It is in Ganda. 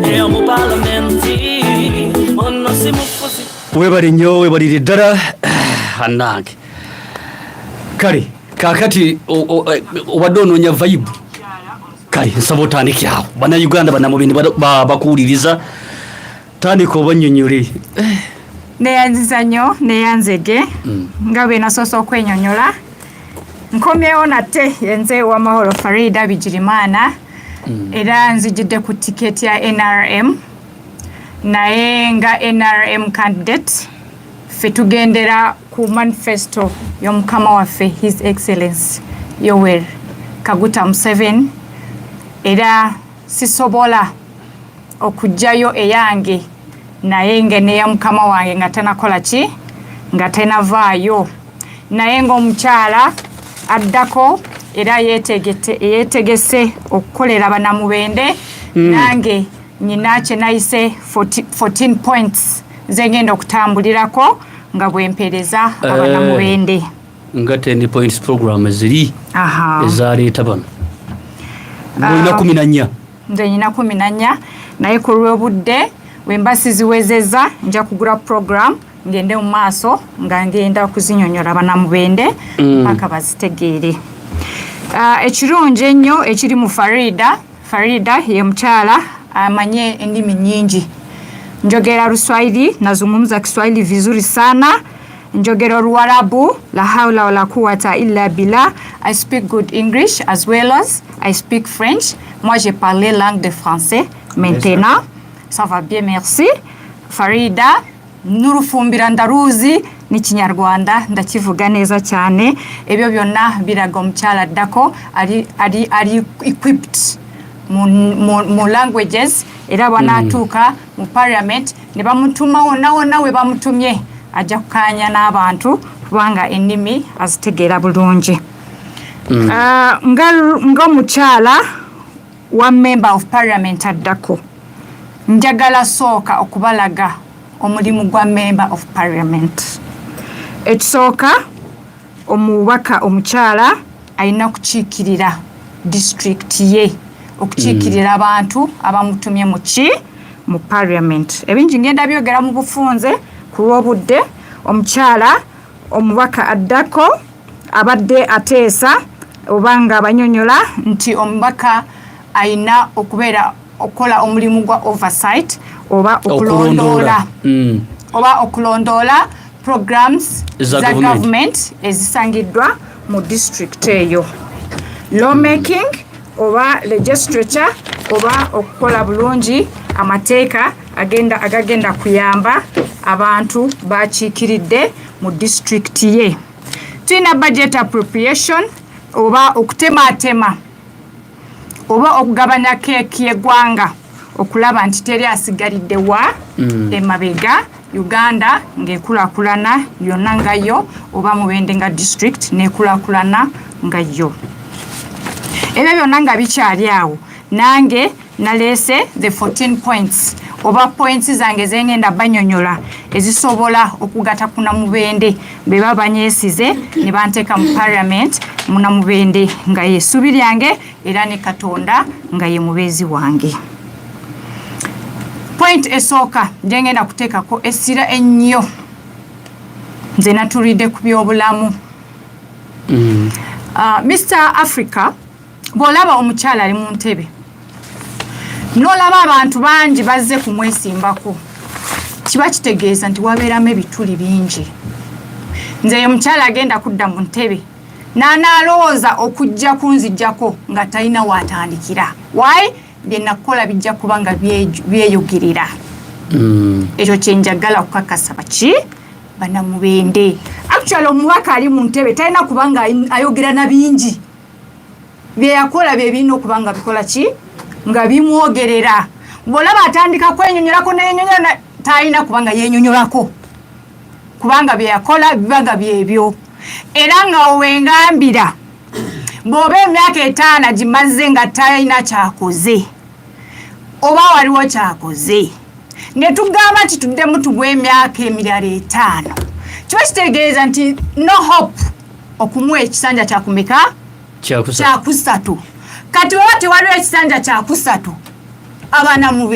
Eyo mu palamenti ono si mufuzi. Webale nnyo, webalire ddala annange. Kale kakati obadde onoonya vibe. Kale nsaba otandike awo, Bannayuganda bannamubindi bakuwuliriza, tandika obanyonyole. Neyanziza nnyo, neyanzege. Nga bwe nasoose okwenyonyola, nkomyewo nate. Yenze Wamahoro Farida Bigirimana, era nzijidde ku tiketi ya NRM. Naye nga NRM candidate, ffe tugendera ku manifesto y'omukama waffe, His Excellence Yoweri Kaguta Museveni, era sisobola okuggyayo eyange naye nga neya mukama wange nga tenakola ki, nga tenavaayo. Naye ng'omukyala addako era yeetegese okukolera Bannamubende, nange nyina kye nayise 40 14 points zengenda okutambulirako nga bwempeereza Abannamubende. Nga 10 points program ziri ezaleeta bano, olina 14. Nze nyina 14, naye ku lw'obudde bwe mba siziwezezza, nja kugula program ngende mu maaso nga ngenda kuzinyonyola Bannamubende paka bazitegeere. Ekirungi ennyo ekiri mu Farida, Farida ye mukyala amanye endimi nnyingi. Njogera Luswahili, nazungumza Kiswahili vizuri sana. Njogera Luwarabu, la haula wala quwata illa billah. I speak good English as well as I speak French. Moi, j'ai parlé langue de français maintenant. Ça va bien, merci. Farida n'Urufumbira ndaruzi, n'Ikinyarwanda ndakivuga neza cyane. Ebyo byonna biraga omukyala addako ari equipped mu languages, era bw'anaatuuka mu parliament ne bamutuma wonna wonna we bamutumye, ajja kukanya n'abantu kubanga ennimi azitegeera bulungi. Ah, ng'omukyala wa member of parliament addako, njagala sooka okubalaga omulimu gwa member of parliament. Ekisooka, omubaka omukyala alina kukiikirira disitulikiti ye, okukiikirira abantu abamutumye mu ki, mu parliament. Ebingi ngenda byogera mu bufunze ku lw'obudde. Omukyala omubaka addako abadde ateesa oba nga abanyonyola nti omubaka alina okubeera okukola omulimu gwa oversight oba okulondoola oba okulondoola programs eza za government. Government ezisangiddwa mu district eyo, lawmaking oba legislature, oba okukola bulungi amateeka agagenda kuyamba abantu bakiikiridde mu district ye. Tulina budget appropriation oba okutematema oba okugabanya keeki y'eggwanga okulaba nti teri asigalidde wa emabega, Uganda ng'ekulaakulana yonna nga yo, oba Mubende nga district n'ekulaakulana nga yo. Ebyo byonna nga bikyali awo, nange naleese the 14 points oba points zange zengenda banyonyola ezisobola okugata ku Namubende be baba banyeesize ne banteeka mu parliament, Munamubende nga ye ssuubi lyange era ne Katonda nga ye mubeezi wange. Point esooka gyengenda kuteekako essira ennyo, nze natulidde ku byobulamu. Mr Africa, bw'olaba omukyala ali mu ntebe n'olaba abantu bangi bazze kumwesimbako, kiba kitegeeza nti wabeeramu ebituli bingi. Nze ye mukyala agenda kudda mu ntebe n'anaalowooza okujja kunzijjako nga talina waatandikira. Why? Bye nakukola bijja kuba nga byeyogerera. Ekyo kyenjagala okukakasa baki Bannamubende. Actually, omubaka ali mu ntebe talina kuba nga ayogera na bingi. Byeyakola bye birina okuba nga bikola ki, nga bimwogerera. Bw'olaba atandika kwenyonyolako neyenyonyola, talina kuba nga yenyonyolako, kubanga byeyakola biba nga byebyo. Era nga wengambira, bw'oba emyaka 5 gimaze nga talina kyakoze oba waliwo kyakoze, ne tugamba nti tuddemu tugwa emyaka emirala 5, kiba kitegeeza nti no hope okumuwa ekisanja kyakumeka? Kyakusatu. Kyakusatu. Kati waba tewaliwo ekisanja kyakusatu, abaana mube